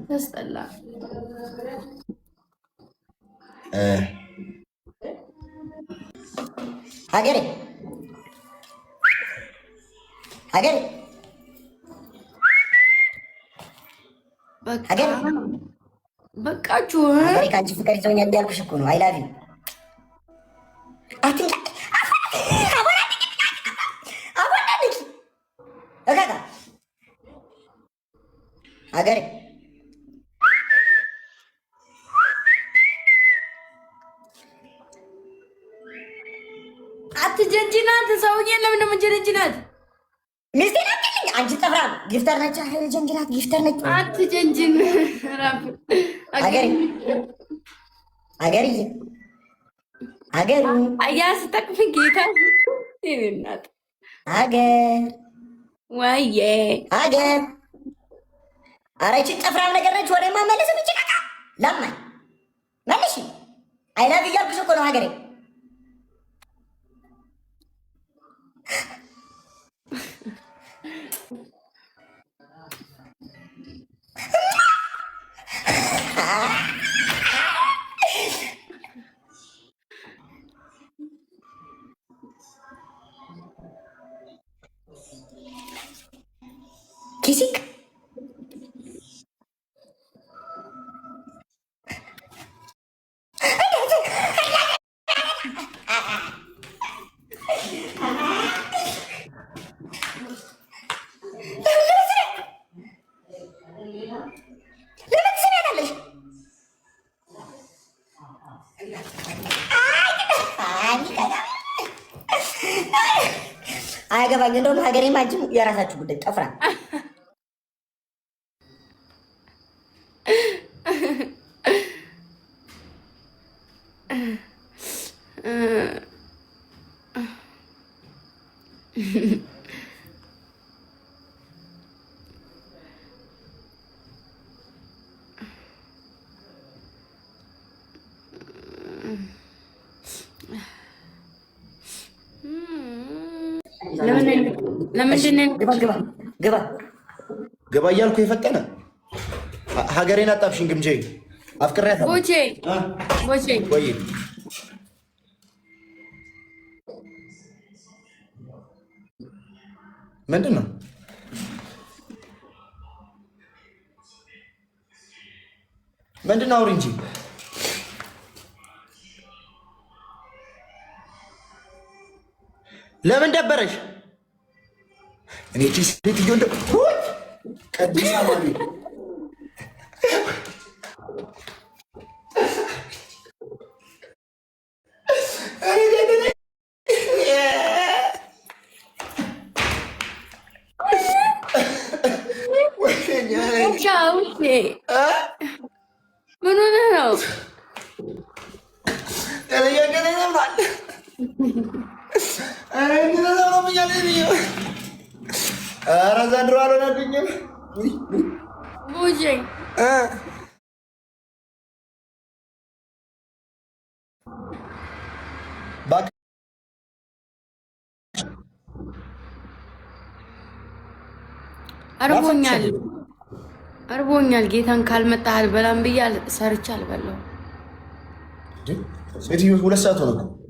ተስጠላ። ሀገሬ ሀገሬ ሀገሬ በቃችሁ። ሀገሬ ከአንቺ ፍቅር ይዞኛል እያልኩሽ እኮ ነው። I love you። አትንጫ እካካ ሀገሬ አትጀንጅናት። ሰውዬ ለምን ነው የምንጀነጅናት? ሚስቴ ናትልኝ። አንቺ ጠፍራ gifter ነች። ጀንጅናት gifter ነች። አትጀንጅን። ሀገሬ ሀገርዬ ሀገሩ አያ ስጠቅፍ ጌታ እናት ሀገር ወይዬ ሀገር። ኧረ ይህቺ ጠፍራም ነገር ነች። ወደ ማመለስ ምጭቃቃ ለማኝ መልሽ። I love እያልኩሽ እኮ ነው ሀገሬ። ኪሲክ ለምን ትስሚያታለሽ? አያገባኝ። እንደውም ሀገሬም አንቺም የራሳችሁ ጉዳይ። ጠፍራ ለምንድን ግባ ግባ እያልኩ የፈጠነ ሀገሬን አጣብሽን። ግምጄ አፍቅሬያት ቦቼ ቦቼ ወይ ምንድን ነው? ምንድን ነው? አውሪ እንጂ። ለምን ደበረሽ? እኔ እቺ ሴትዮ እንደ ቅዱስ አማኑኤል ምን ሆነህ ነው? ኧረ ዘንድሮ አልሆነብኝም። ቡጄ አርቦኛል አርቦኛል። ጌታን ካልመጣህ አልበላም ብዬ ሰርቼ አልበላሁም። ሴትዮ 2 ሰዓት ሆነ እኮ።